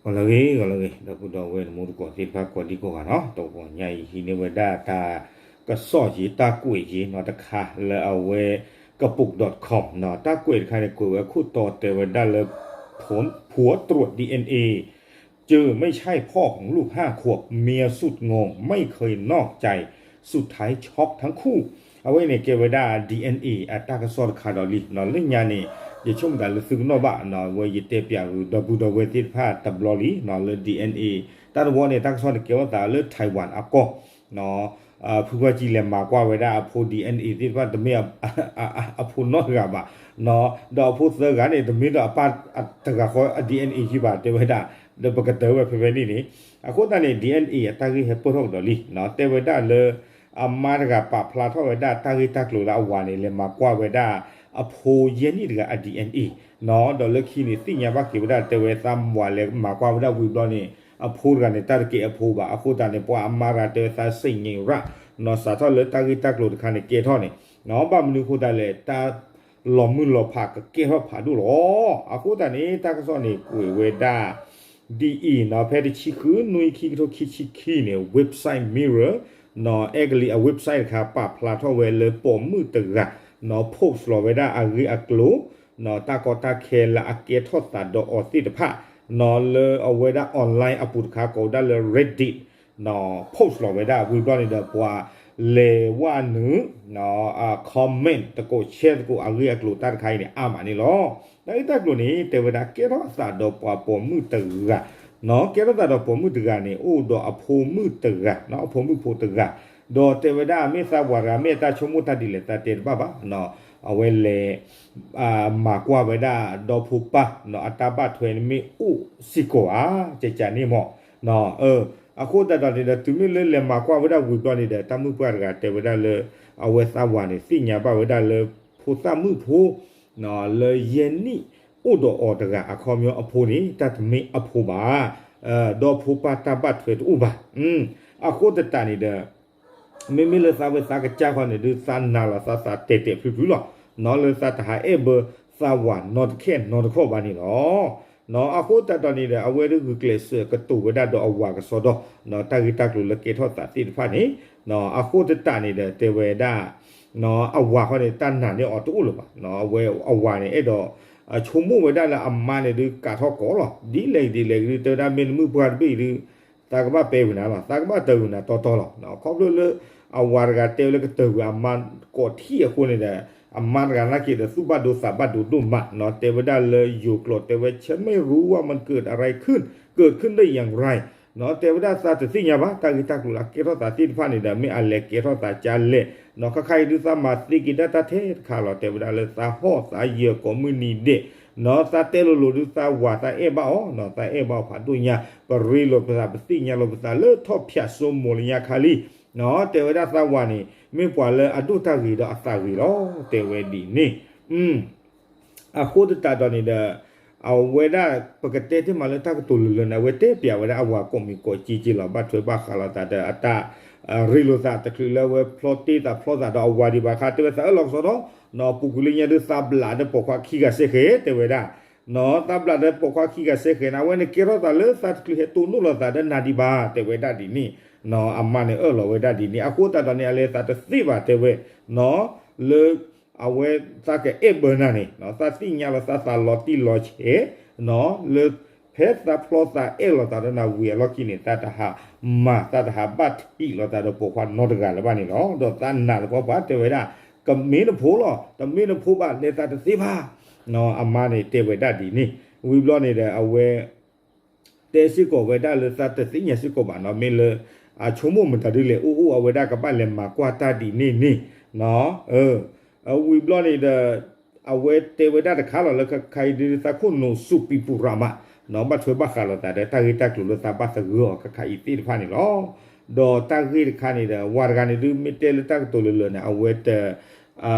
ဂီၤလၢအဂ့ၤ ဂီၤလၢအဂ့ၤ ဒီပုၢ်ဒီဝဲၢ်တံၤသကိးသ့ၣ်တဖၣ်ကိးဒံကိးဂၤနီၤ, တနံၤညါအံၤဟံးန့ၢ်ဝဲဒၣ်တၢ်ကစီၣ်က့ၤ တၢ်ကွဲးက့ၤနီၤတခါလၢအဝဲ ကပိာ် dot com နီၤ, တၢ်ကွဲးတခါန့ၣ် ကွဲးဝဲခိၣ်တီတဲဝဲဒၣ်လၢ ผลตรวจ DNA เจอไม่ใช่พ่อของลูกห้าขวบ เมียสุดงง ไม่เคยนอกใจ สุดท้ายช็อกทั้งคู่ အဝဲန့ၣ်ကဲဝဲဒၣ် DNA အတၢ်ကစီၣ်တခါဒီးလံနီၤ, လၢညါန့ၣ် ယဆိကမိၣ်သးလၢသုကနီၣ်ဘၣ်နီၤ, အဝဲယတဲပၠးဒီပုၢ်ဒီဝဲၢ်သ့ၣ်တဖၣ်တဘျီလံနီၤ, လၢ DNA တၢ်တဝီန့ၣ် တၢ်ကစီၣ်န့ၣ်ကဲထီၣ်သးလၢ Taiwan အကီၢ်နီၤ, ဖုကွၢ်ကံလဲၤမၤကွၢ်ဝဲဒၣ်အဖိ DNA သ့ၣ်တဖၣ် တမ့ၢ် အဖိနီတဂၤဘၣ်နီၤ, ဒီးအဖိသၢဂၤန့ၣ် တမ့ၢ်ဒီးအပၢ်တဂၤဃီ DNA ယံၤဘၣ် တဲဝဲဒၣ်, ဒီးပကတၢၢ်ဝဲဖဲဖဲန့ၣ်န့ၣ်, အဃိသတးန့ၣ် DNA အတၢ်ဂ့ၢ်ဟဲပၢၢ်ထီၣ်ကဒီးလံနီၤ, တဲဝဲဒၣ်လၢ အမါတဂၤပာ်ဖျါထီၣ်ဝဲဒၣ်တၢ်ဂ့ၢ်တၢ်ကျိၤလၢအဝၤန့ၣ် လဲၤမၤကွၢ်ဝဲဒၣ် အဖိယဲၢ်နံၣ်တဂၤအ DNA နီၤ, ဒီးလၢခံန့ၣ် သ့ၣ်ညါဘၣ်က့ၤဝဲဒၣ် တဲဝဲသးဝၤလဲၤမၤကွၢ်ဝဲဒၣ်ဝံၤဘျီန့ၣ် အဖိတဂၤန့ၣ် တၢ်တကဲအဖိဘၣ်, အဃိသတးန့ၣ် ပှၤအမါတဂၤတဲဝဲသး စံၣ်ညီၣ်ရၣ်နီၤ, စးထီၣ်လၢတၢ်ဂ့ၢ်တၢ်ကျိၤတခါန့ၣ် ကဲထီၣ်န့ၣ်နီၤ, ဘၣ်မနုၤအဃိသတးလဲၣ် တၢ်လီၤမုၢ်လီၤဖးကကဲထီၣ်ဖးဒိၣ်လီၤ. အဃိသတးန့ၣ် တၢ်ကစီၣ်န့ၣ် ကွဲးဝဲဒၣ် ဒ်အံၤနီၤ, ဖဲတဆံဃု နွံ ခံကထိခံဆံခံန့ၣ် website Mirror နီၤ, အဲကလံးအ website တခါ ပာ်ဖျါထီၣ်ဝဲလၢပိာ်မုၣ်တဂၤနီၤ post လီၤဝဲဒၣ်အဂ့ၢ်အကျိၤနီၤ, တၢ်ကီတၢ်ခဲလၢအကဲထီၣ်သးဒီးအီၤသ့ၣ်တဖၣ်နီၤ, လၢအဝဲဒၣ် online အပူၤတခါ ကိးဝဲဒၣ်လၢ Reddit နီၤ, post လီၤဝဲဒၣ်ဝံၤဘျီန့ၣ်ဒီး ပှၤလဲၤဝဲနုာ် comment သကိး share သကိးအဂ့ၢ်အကျိၤတၢ်တခါအံၤန့ၣ် အါမးန့ၣ်လီၤ. တၢ်ဂ့ၢ်တၢ်ကျိၤန့ၣ် တဲဝဲဒၣ်ကဲထီၣ်အသးဒီးပှၤပိာ်မုၣ်တဂၤနီၤ, ကဲထီၣ်သးဒီးပိာ်မုၣ်တဂၤန့ၣ် အိၣ်ဒီးအဖိမုၣ်တဂၤနီၤ, အဖိမုၣ်ဖိတဂၤ, ဒီးတဲဝဲဒၣ်မ့ၢ်သးဝၤတဂၤ မ့ၢ်အတၢ်ဆိကမိၣ်တၢ်ဒ်လဲၣ် သးတဲတဘၣ်ဘၣ်နီၤ, အဝဲလဲၤ မၤကွၢ်ဝဲဒၣ်ဒီဖိပၢ်နီၤ, အတၢ်ဘၣ်ထွဲန့ၣ်မ့ၢ်အိၣ်စ့ၢ်ကီးဧါ, ကကန့ၣ်မးနီၤ, အဃိသတးဒီးန့ၣ်ဒီး တုၤမ့ၢ်လၢလဲၤမၤကွၢ်ဝဲဒၣ်ဝံၤဘျီန့ၣ်ဒီး တၢ်မုၣ်ပှၢ်တဂၤတဲဝဲဒၣ်လၢ အဝဲသးဝၤန့ၣ် သ့ၣ်ညါဘၣ်ဝဲဒၣ်လၢ ဖိသၣ်မုၣ်ဖိနီၤ လၢယဲၢ်နံၣ်အိၣ်ဒီးအီၤတဂၤ အခီပညီအဖိန့ၣ် တၢ်တမ့ၢ်အဖိဘၣ်, ဒီဖိပၢ်တၢ်ဘၣ်ထွဲတအိၣ်ဘၣ်, အဃိသတးန့ၣ်ဒီး မ့မ့ၢ်လၢသးဝဲသးကစၢ်ဃီန့ၣ်ဒုး သးနာ်လီၤသးသးတဲာ်တဲာ်ဖျုးဖျုးလီၤနီၤ, လၢသးတဟးအဲၣ်ဘၢသးဝၤနီတခဲနီတခီဘၣ်န့ၣ်လီၤ. နီၤ အဃိသတးဒီးန့ၣ်ဒီး အဝဲဒၣ်ဂုာ်ကျဲးစၢးကတိၤဝဲဒၣ်ဒီးအဝၤကစီဒီနီၤ, တၢ်ဂ့ၢ်တၢ်ကျိၤလၢကဲထီၣ်သးသ့ၣ်တဖၣ်န့ၣ်နီၤ, အဃိသတးန့ၣ်ဒီး တဲဝဲဒၣ်နီၤ, အဝၤဃီန့ၣ် တၢ်နာ်န့ၢ်အီၤတအိၣ်လၢၤဘၣ်နီၤ, အဝဲအဝၤန့ၣ် အဲၣ်ဒိး ဆိကမိၣ်ဝဲဒၣ်လၢအမါန့ၣ်ဒုး ကးထီၣ်ကိးလီၤ, ဒ်လဲၣ်ဒ်လဲၣ်ဒုး တဲဝဲဒၣ်မ့ၢ်နမုၣ်ပှၢ်တဘ့ၣ်အံၤဒုး သးကဘၣ်ပဲဝံၤနၤလီၤ, သးကဘၣ်တၢဝံၤနၤတီတီလီၤ. ခီဖျိလၢ အဝၤတဂၤတဲဝဲလၢကတၢဝံၤအမါကိးထံၣ်အဃိန့ၣ်ဒီး အမါတဂၤနာ်က့ဒီး သူၣ်ဘၣ်ဒိသးဘၣ်ဒိဒိၣ်မးနီၤ, တဲဝဲဒၣ်လၢယိၤကျိာ် တဲဝဲ ฉันไม่รู้ว่ามันเกิดอะไรขึ้น เกิดขึ้นได้อย่างไร နီၤ, တဲဝဲဒၣ်သးတသ့ၣ်ညါဘၣ် တၢ်ဂ့ၢ်တၢ်ကျိၤလၢအကဲထီၣ်သးသ့ၣ်တဖၣ်န့ၣ်ဒီး မ့ၢ်အလဲၤကဲထီၣ်သးကလဲၣ်နီၤ, ခါခါအံၤဒုးသးမၤသ့က့ၤဒၣ်တၢ်ထဲတခါလီၤ, တဲဝဲဒၣ်လၢသးဟီၣ်သးယၢၤကိးမုၢ်နံၤဒဲးနီၤ, သးတဲလိၤလိၤဒုးသးဝၤသးအဲၣ်ဘၣ်အီၤနီၤ, သးအဲၣ်ဘၣ်အီၤဖးဒိၣ်ညါ, ပရ့လိာ်ပသး ပသ့ၣ်ညါလိာ်ပသးလၢထီၣ်ဖၠးစိမိၤလၢညါခါလံနီၤ, တဲဝဲဒၣ်သးဝၤန့ၣ် မ့ၢ်ပှၤလၢအဒိၣ်တၢ်ဂ့ၤဒီးအသးဂ့ၤလီၤ, တဲဝဲဒ်န့ၣ် အဃိသတးဒီးန့ၣ်ဒီး အဝဲဒၣ် ပကတဲတ့ၢ်မးလၢတၢ်ကတိၤလၢာ်လၢာ်န့ၣ် အဝဲတဲပၠးဝဲဒၣ်အဝၤကိးမံၤကိးကၠ့ကၠ့လီၤ, ဘၣ်ထွဲဘၣ်ဃးလိာ်သးဒီးအတၢ်ရ့လိာ်သး တချုးလၢအဝဲဖျီတ့သးဖျီသးဒီးအဝၤဒံးဘၣ်ခါ တဲဝဲသးအၢၣ်လီၤကစီဒီ ပူၤကွံာ်လၢညါဒုးသးဘျးဒီးပိာ်ခွါခံဂၤစဲဃဲၤ တဲဝဲဒၣ် နီၤ, သးဘျးဒီးပိာ်ခွါခံဂၤစဲဃဲၤန့ၣ် အဝဲန့ၣ်ကဲထီၣ်သးလၢသးတချုးဟဲတိၢ်နီၣ်လိာ်သးဒီးနၤဒံးဘၣ် တဲဝဲဒၣ်ဒ်န့ၣ်နီၤ, အမါန့ၣ်အၢၣ်လီၤဝဲဒၣ်ဒ်န့ၣ် အဃိသတးဒီးန့ၣ် အလဲၤသးတသ့ဘၣ် တဲဝဲနီၤ, လၢ အဝဲသးကအဲၣ်ဘၢနၤန့ၣ်နီၤ, သးသ့ၣ်ညါလီၤသးသးလီၤတံၢ်လီၤဆဲးနီၤ, လၢဖဲသးဖျီသးအဲၣ်လိာ်သးဒီးနၤဝံၤအလီၢ်ခံန့ၣ် သးတဟးမၤ သးတဟးဘၣ်ထံးလိာ်သးဒီးပိာ်ခွါနီတဂၤလၢၤဘၣ်န့ၣ်လီၤ. ဒီးသးနာ်သပှၢ်ပှၢ်တဲဝဲဒၣ် ကမ့ၢ်နဖိလီၤ, တမ့ၢ်နဖိဘၣ် လဲၤသးတသ့ဘၣ်နီၤ, အမါန့ၣ်တဲဝဲဒၣ်ဒ်န့ၣ် ဝံၤဘျီန့ၣ်ဒီး အဝဲ တဲစ့ၢ်ကီးဝဲဒၣ်လၢသးတသ့ၣ်ညါစ့ၢ်ကီးဘၣ်နီၤ, မ့ၢ်လၢ အဆိကမိၣ်မတၤဒ်လဲၣ် အိၣ်အိၣ်အဝဲဒၣ်ကဘၣ်လဲၤမၤကွၢ်တၢ်ဒ်န့ၣ်န့ၣ်နီၤ, ဝံၤဘျီန့ၣ်ဒီး အဝဲတဲဝဲဒၣ်တခါလီၤလၢခါခါအံၤဒုး သးခိၣ်နူာ်စူးပံၤပူၤရၤမးနီၤ, ဘၣ်ထွဲဘၣ်ဃးလိာ်သးဒီးတၢ်ဂ့ၢ်တၢ်ကျိၤလၢသးဘၣ်သဂၢၢ်အီၤခါခါအံၤသ့ၣ်တဖၣ်န့ၣ်လီၤ. ဒီးတၢ်ဂ့ၢ်တခါန့ၣ်ဒီး ဝၤတဂၤန့ၣ်ဒုး မ့ၢ်တဲလၢတၢ်ကတိၤလၢာ်လၢာ်န့ၣ် အဝဲတ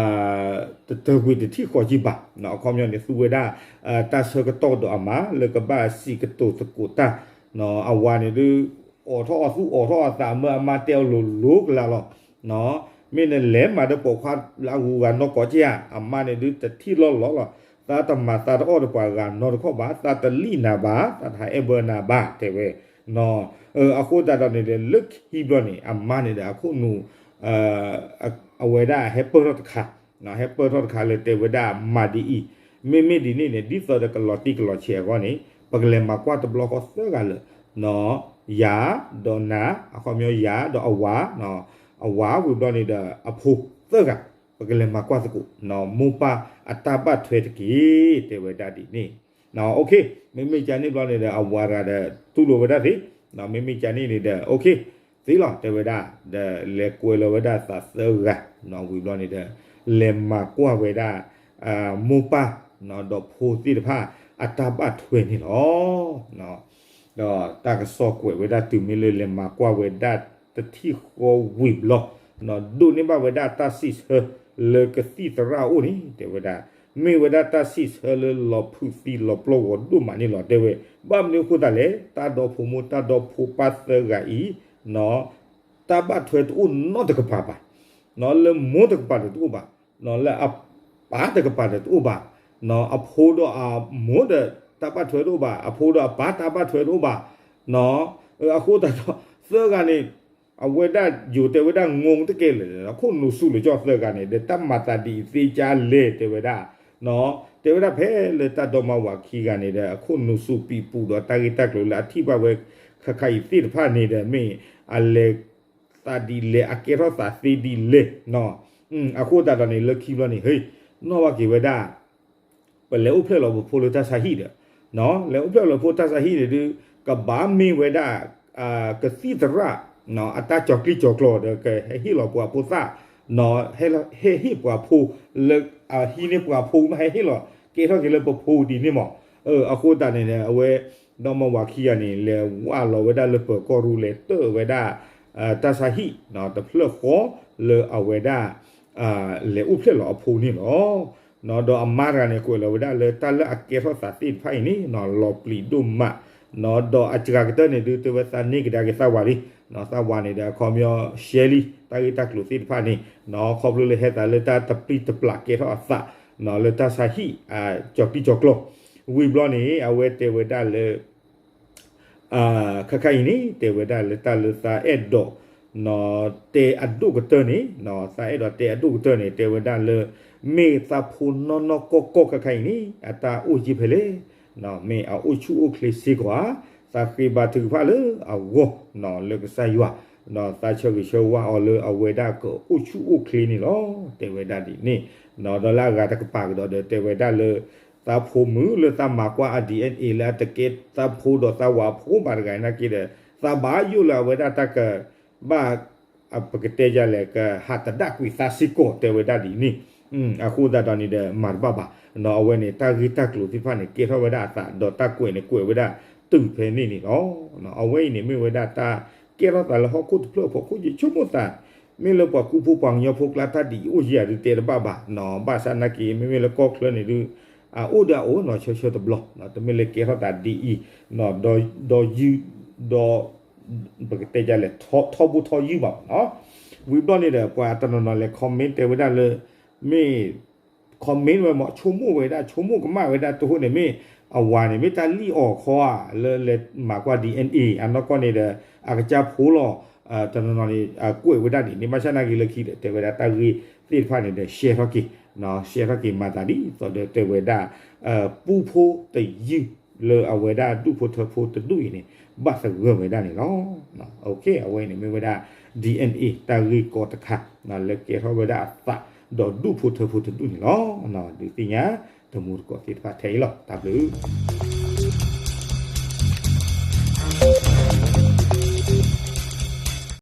တတၢၢ်ကွံာ်တထံၣ်ဃီကံဘၣ်နီၤ, အခီပညီန့ၣ် သူဝဲဒၣ် တၢ်ဆၢကတီၢ်ဒီးအမါ လၢကဘၣ်စံးကတိၤသကိးတၢ်နီၤ, အဝၤန့ၣ်ဒုး အိးထီၣ်အီၤသူၣ်အိးထီၣ်အသး မၢအမါတဲအီၤလိၤလိၤကလးလီၤနီၤ, မ့ၢ်နလဲၤမၤဒီးပိာ်ခွါလၢအဂုၤအဂၤနီၢ်ကီၢ်က့ဧါ, အမါန့ၣ်ဒုးတထံၣ်လီၢ်လီၤလီၤ, သ သးတမၤသးတအီၣ်ဒီးပှၤဂၤနီတခီၣ်ဘၣ်, သးတလံၣ်နၤဘၣ်, သးတဟးအဲၣ်ဘၢနၤဘၣ် တဲဝဲ. အဃိသတးဒီးန့ၣ်ဒီး လၢခံဘျီန့ၣ် အမါန့ၣ်ဒီး အခိၣ်နူာ် အဝဲဒၣ်ဟဲပၢၢ်ထီၣ်တခါ, ဟဲပၢၢ်ထီၣ်တခါလၢတဲဝဲဒၣ်မၤဒ်အံၤ, မ့မ့ၢ်ဒ်န့ၣ်န့ၣ် ဒ်သိးဒီးကလီၤတံၢ်ကလီၤဆဲးအဂီၢ်န့ၣ် ပကလဲၤမၤကွၢ်တဘျီဃီသၢဂၤလၢာ်, ယၤဒီးနၤ, အခီပညီယၤဒီးအဝၤ, အဝၤဝံၤဘျီန့ၣ်ဒီးအဖိသၢဂၤ, ပကလဲၤမၤကွၢ်သကိး မိၢ်ပၢ်အတၢ်ဘၣ်ထွဲတက့ၢ် တဲဝဲဒၣ်ဒ်န့ၣ်. မ့မ့ၢ်ကန့ၣ်ဘျီန့ၣ်ဒီး အဝၤတဂၤဒီးတူၢ်လိာ်ဝဲဒၣ်သ့, မ့မ့ၢ်ကန့ၣ်န့ၣ်ဒီး အိၣ်ခ့ သ့လီၤ တဲဝဲဒၣ်, ဒီးလဲၤကွဲးလီၤဝဲဒၣ်သးသၢဂၤ, ဝံၤဘျီန့ၣ်ဒီး လဲၤမၤကွၢ်ဝဲဒၣ် မိၢ်ပၢ် ဒီးဖိသ့ၣ်တဖၣ်အတၢ်ဘၣ်ထွဲန့ၣ်လီၤ. ဒီးတၢ်ကစီၣ်ကွဲးဝဲဒၣ်တုၤမ့ၢ်လၢလဲၤမၤကွၢ်ဝဲဒၣ်တထံၣ်ဃီဝံၤဘျီ, ဒိးန့ၢ်ဘၣ်ဝဲဒၣ်တၢ်စံးဆၢလၢကသံၣ်သရၣ်အအိၣ်န့ၣ် တဲဝဲဒၣ်, မ့ၢ်ဝဲဒၣ်တၢ်စံးဆၢလၢလီၤဖုးသံလီၤပျီၢ်ဂီၤဒိၣ်မးန့ၣ်လီၤ တဲဝဲ. ဘၣ်မနုၤအဃိသတးလဲၣ်, တၢ်ဒီဖိမိၢ်တၢ်ဒီဖိပၢ်သၢဂၤအံၤ တၢ်ဘၣ်ထွဲတအိၣ်နီတကပၤဘၣ်, လၢမိၢ်တကပၤဒီးတအိၣ်ဘၣ်, လၢအပၢ်တကပၤဒီးတအိၣ်ဘၣ်, အဖိဒီးအမိၢ်ဒီးတၢ်ဘၣ်ထွဲတအိၣ်ဘၣ်, အဖိဒီးအပၢ်တၢ်ဘၣ်ထွဲတအိၣ်ဘၣ်, အဃိသတးဒီး သၢဂၤန့ၣ် အဝဲဒၣ်ယိၤတဲဝဲဒၣ် ငိတကဲလၢာ်, ခိၣ်နူာ်စူၤလၢာ်ကၠီၣ်သၢဂၤန့ၣ် ဒီးတၢ်မၤသးဒ်အံၤသ့ကါလဲၣ် တဲဝဲဒၣ် တဲဝဲဒၣ်ဖဲလၢတၢ်ဒီမါဝၤခံဂၤန့ၣ်ဒီး အခိၣ်နူာ်စူၤပံးပူၤဒီးတၢ်ဂ့ၢ်တၢ်ကျိၤလၢအထံၣ်ဘၣ်ဝဲ ခဲခါအံၤသ့ၣ်တဖၣ်န့ၣ်ဒီး မ့ၢ်အလဲၤသးဒ်လဲၣ် အကဲထီၣ်သးသ့ဒ်လဲၣ်, အဃိသတးဒီးန့ၣ် လၢခံဘျီန့ၣ် ဟ့ၣ် နီၣ်ဘၣ်က့ၤဝဲဒၣ် ပလဲၤအိၣ်ဖျဲၣ်လီၤပဖိလၢတၢ်ဆါဟံၣ်ဒီး, လဲၤအိၣ်ဖျဲၣ်လီၤဖိတၢ်ဆါဟံၣ်န့ၣ်ဒုး ကဘၣ်မ့ၢ်ဝဲဒၣ် ကသံၣ်သရၣ် အတၢ်ကၠီၤကျံၣ်ကၠီၤကျီၤဒီး ကဟဲဟ့ၣ်လီၤပှၤဖိသၣ်, ဟဲဟ့ၣ်ပှၤဖိလၢ အဟံးန့ၢ်ပှၤဖိမ့ၢ်ဟဲဟ့ၣ်လီၤ ကဲထီၣ်က့ၤလၢပဖိဒ်န့ၣ်မး. အဃိသတးန့ၣ် အဝဲ ဒီမါဝၤခံဂၤန့ၣ် လဲၤဝၢ်လီၤဝဲဒၣ်လၢပၢၤကီၢ်ရူ လဲၤတၢၢ်ဝဲဒၣ် တၢ်ဆါဟံၣ် တဖျၢၣ်ဃီလၢအဝဲဒၣ် လဲၤအိၣ်ဖျဲၣ်လီၤအဖိန့ၣ်လီၤ. ဒီးအမါတဂၤန့ၣ် ကွဲးလီၤဝဲဒၣ်လၢတၢ်လၢအကဲထီၣ်သးသ့ၣ်တဖၣ်အံၤန့ၣ် လီၤပျံၤဒိၣ်မး, ဒီးအစှၤကတၢၢ်န့ၣ်ဒုး တဲဝဲသးန့ၢ်ကဒါက့ၤသးဝၤလံ, သးဝၤန့ၣ်ဒီးအခီပညီ ရှဲလံ တၢ်ဂ့ၢ်တၢ်ကျိၤသ့ၣ်တဖၣ်န့ၣ် ခီဖျိလၢဟဲသးလၢတၢ်တပျံၤတပျၢ်ကဲထီၣ်အသး လၢတၢ်ဆါဟံၣ် ကၠီၤကျံၣ်ကၠီၤကျီၤ, ဝံၤဘျီန့ၣ် အဝဲတဲဝဲဒၣ်လၢ ခဲခါအံၤန့ၣ် တဲဝဲဒၣ်လၢတၢ်လၢသးအဲၣ်ဒိး တဲအဒိၣ်ကတၢၢ်န့ၣ်, သးအဲၣ်ဒိးတဲအဒိၣ်ကတၢၢ်န့ၣ် တဲဝဲဒၣ်လၢ မ့ၢ်သးဖိနီၢ်နီၢ်ကီၢ်ကီၢ်ခဲခါအံၤန့ၣ် အတၢ်အိၣ်ယံာ်ဖဲလဲၣ်, မ့ၢ်အအိၣ်ဆူၣ်အိၣ်ချ့စ့ၢ်ကီးဧါ, သးဃ့ဘါထုကဖၣ်လၢအဂီၢ် လၢကစၢ်ယွၤ, ဒီးသးဆၢဂ့ၤဆၢဝါအီၤလၢအဝဲဒၣ်ကအိၣ်ဆူၣ်အိၣ်ချ့န့ၣ်လီၤ. တဲဝဲဒၣ်ဒ်န့ၣ်, ဒီးလၢအဂၤတကပၤကဒီးဒီးတဲဝဲဒၣ်လၢ သးဖိမုၣ်လၢသးမၤကွၢ်အ DNA လၢအတကဲသးဖိဒီးသးဝၤဖိဘၣ်တဂၤနာ်က့ဒီး သးဘၣ်ယိၣ်လၢအဝဲဒၣ်တၢ်ကဘၣ် ပကတဲယလဲၣ် ကဟးသဒၣ်ကွံာ်သးစ့ၢ်ကီး တဲဝဲဒၣ်ဒ်န့ၣ်, အဃိသတးဒီးန့ၣ်ဒီး မၤတဘၣ်ဘၣ်, အဝဲန့ၣ် တၢ်ဂ့ၢ်တၢ်ကျိၤသ့ၣ်တဖၣ်န့ၣ် ကဲထီၣ်ဝဲဒၣ်အသး ဒီးတၢ်ကွဲးန့ၣ်ကွဲးဝဲဒၣ်တုၤဖဲန့ၣ်န့ၣ်လီၤ. အဝဲအံၤန့ၣ်မ့ၢ်ဝဲဒၣ်တၢ်ကဲထီၣ်သးလၢဟီၣ်ခိၣ်တဖျၢၣ်အဖီခိၣ် ယဆိကမိၣ်သး မ့ၢ်လၢပှၤကူဖိပှၤကညီဖိကျါတၢ်ဒ်အံၤအိၣ်ယံာ်ဧါဒုးတဲတဘၣ်ဘၣ်, ဘၣ်ဆၣ်နာ်က့ မ့မ့ၢ်လၢကီၢ်ချၢန့ၣ်ဒုး အအိၣ်ဒီးအအိၣ်နီၤ ဆၢဆၢတဘျီ, တမ့ၢ်လၢကဲထီၣ်သးဒ်အံၤ ဒီးယုၢ် ဒီး ပကတဲယလဲၣ် ထီဘိထီယုၢ်ဘၣ်နီၤ. ဝံၤဘျီန့ၣ်ဒီး ပှၤတနီၤနီၤလဲၤ comment တဲဝဲဒၣ်လၢ မ့ၢ် comment ဝဲမ့ၢ် ဆိကမိၣ်ဝဲဒၣ် ဆိကမိၣ်ကမၣ်ဝဲဒၣ်တဟိန့ၣ် မ့ၢ်အဝၤန့ၣ် မ့ၢ်တၢ်လံၣ်အီၤခီဧါ လၢလဲၤမၤကွၢ် DNA အနီၢ်ကီၢ်န့ၣ်ဒီး အကစၢ်ဖိလီၤ. တနီၤနီၤန့ၣ် ကွဲးဝဲဒၣ်ဒ်န့ၣ် ဘၣ်ဆၣ်နာ်က့လၢခံဒီး တဲဝဲဒၣ်တၢ်ဂ့ၢ်သ့ၣ်တဖၣ်န့ၣ်ဒီး ရှဲထီၣ်က့ၤ ရှဲထီၣ်က့ၤမၤသးဒ်သိးဒီး တဲဝဲဒၣ် ပူဖိတယုၢ်လၢအဝဲဒၣ်ဒူၣ်ဖိထၢဖိတဒူၣ်အံၤန့ၣ် ဘၣ်သဂၢၢ်ဝဲဒၣ်န့ၣ်လီၤ. အဝဲန့ၣ်မ့ၢ်ဝဲဒၣ် DNA တၢ်ဂ့ၢ်ကီတခါ လၢကဲထီၣ်ဝဲဒၣ်အသး ဒီးဒူၣ်ဖိထၢဖိတဒူၣ်န့ၣ်လီၤ. ဒုးသ့ၣ်ညါ တမူတကိးသ့ၣ်တဖၣ်ထဲအံၤလီၤ. တၢ်ဘျုး